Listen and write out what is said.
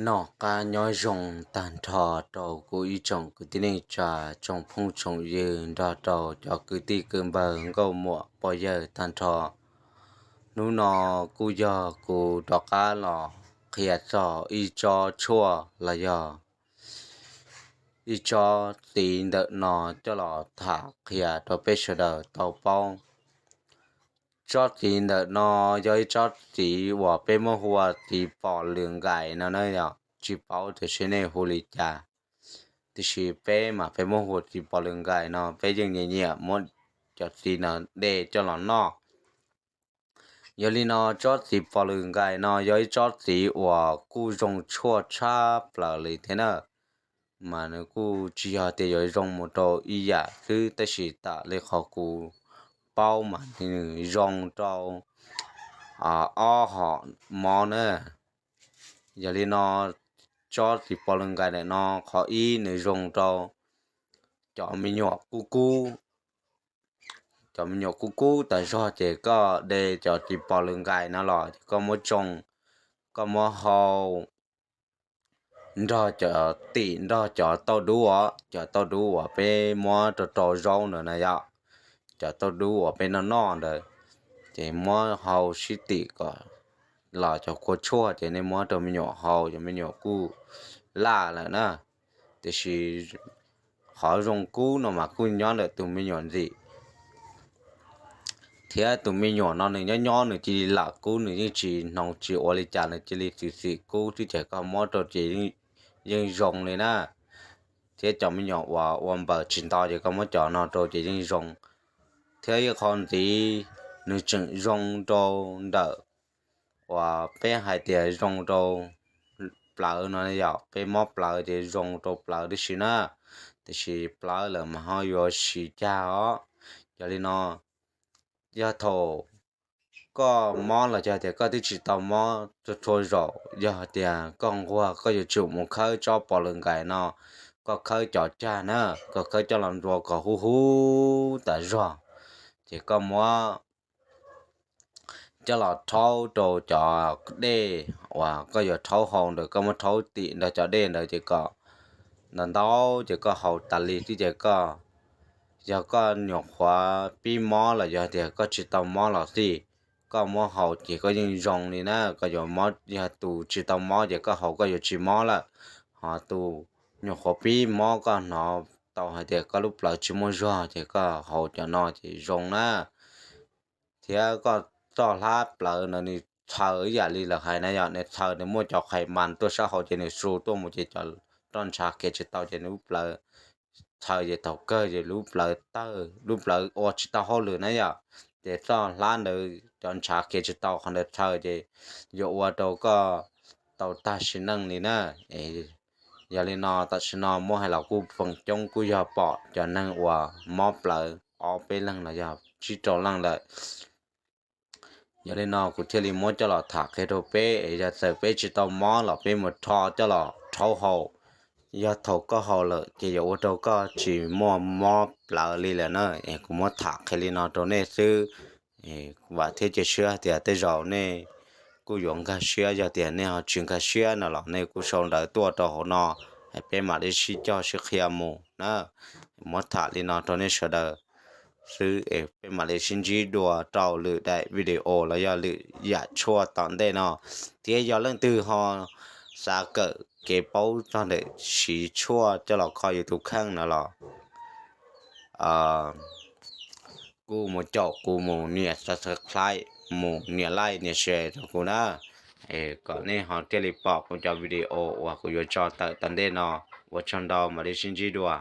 Noj qab nyob zoo tag nrho rau kuv ib tsoom kwv tij neej tsa, tsoom phooj tsoom ywg nrog rau cov kwv tij kwv npawg nkauj muam pog yawg tag nrho. Hnub no kuj yog kuv rov qab los qhia txog ib tsob tshuaj los yog ib tsob txiv ntawm no coj los tham qhia rau peb sawv daws tau paub. Tsob txiv ntawm no yog ib tsob txiv uas peb muab hu ua txiv pos lwm nkais no na yom, tsis paub tias seb nej hu li cas, tiam sis peb mas peb muab hu ua txiv pos lwm nkais no, peb yeej nyiam nyiam muab cov txiv no de coj los noj. Yog li no tsob txiv pos lwm nkais no yog ib tsob txiv uas kuj zoo tshuaj tshaj plaws li thiab na, mas nws kuj tsis yog tias yuav zoo mus rau ib yam xwb, tab sis tam li qhov kuv paub mas nws zoo rau ob hom mob na. Yog li no tsob txiv pos lwm nkais ntawm no qhov ib nws zoo rau cov me nyuam kub kub, cov me nyuam kub kub tas zog ces koj de cov txiv pos lwm nkais no los ces koj muab tsoo, koj muab hau nrog cov tim nrog cov tauj dub os, cov tauj dub uas peb muab rau rau zaub ntawd na yom, cov tauj dub uas peb noj noj ntawd, ces muab hau sib tim kom los cov kua tshuaj ces nej muab rau me nyuam haus, cov me nyuam kuj laj lawm na. Tiam sis qhov zoo kub no mas kuj nyob ntawm tus me nyuam ntxim, thiab tus me nyuam no nws nyob nyob nws cia li lam kub, nws yeej tsis hnoos tsis ua li cas, nws cia li xwm xim kub xwb ces koj muab rau ces yeej zoo li na. Thiab cov me nyuam uas ua npaws tsis nto ces koj muab cov no rau ces yeej zoo. Thiab ib qho ntxiv nws tseem zoo rau ntawm uas peb hais tias zoo rau plawv no yom, peb mob plawv ces zoo rau plawv tib si na, tiam sis plawv lawm mas ho yuav siv cag os. Yog li no, yog thaum koj mob los yog tias koj twb tsis tau mob txhua txhua zaus, yog tias koj nquag koj yuav tsum mus khawb tsob pos lwm nkais no, koj khawb cov cag na, koj khawb coj los ntxuav kom huv huv tas zog, ces koj muab coj los rhaub rau cov dej uas koj yuav rhaub hau ntawd, koj muab rhaub tim nrog cov dej ntawd ces kom ntau ntau ces koj haus tas li xwb ces koj, yog koj nyuam qhuav pib mob los yog tias koj tsis tau mob los xij, koj muab haus ces koj yeej zoo li na. Koj yuav mob, yog tus tsis tau mob ces koj haus koj yuav tsis mob lawm, ho tus nyuam qhuav pib mob koj hnov tau hais tias koj lub plawv tsis muaj zog ces koj haus cov no ces zoo na. Thiab koj txoj hlab plawv no nws txhaws ib yam li lawv hais na yom, nws txhaws nws muaj cov qhais mas tuaj sab hauv ces nws su tuaj mus ces cov roj ntshav khiav tsis tau ces lub plawv txhaws ces thaum kawg ces lub plawv tawg, lub plawv ua tsis tau hauj lwm na yom. Ces txoj hlab ntawd cov ntshav khiav tsis tau qhov ntawd txhaws ces yuav ua rau koj tau tag sim neej li na. Yog li no tam sim no muab hais los kuj feem coob kuj yog pom cov neeg uas mob plawv ob peb leeg los yog tsib rau leej lawm. Yog li no kuv thiaj li muab coj los tham qhia rau peb es yog txawm peb tsis tau mob los peb mus rho coj los rhaub haus, yog thaum koj haus lawm ces yuav ua rau koj tsis muaj mob plawv li lawm na. Es kuv muab tham qhia li no rau nej xwb. Vam thiab cia siab tias tej zaum nej kuj yuav nkag siab, yog tias nej ho tsis nkag siab no los nej kuj sau ntawv tuaj rau hauv no, peb mam li sib cog sib qhia mus na. Muab tham li no rau nej sawv daws xwb es peb mam li sib ntsib dua rau lwm daim video los yog lwm yam tshuaj tom ntej no. Thiab yog leej twg ho xav kawm kev paub txog ntawm siv tshuaj coj los kho yus tus kheej no los kuj mus caum kuv mus nias subscribe, mus nias like nias share rau kuv na, es kom nej ho thiaj li pom kuv cov video uas kuv yuav tso tawm tom ntej no. Ua tsaug ntau, mam li sib ntsib dua.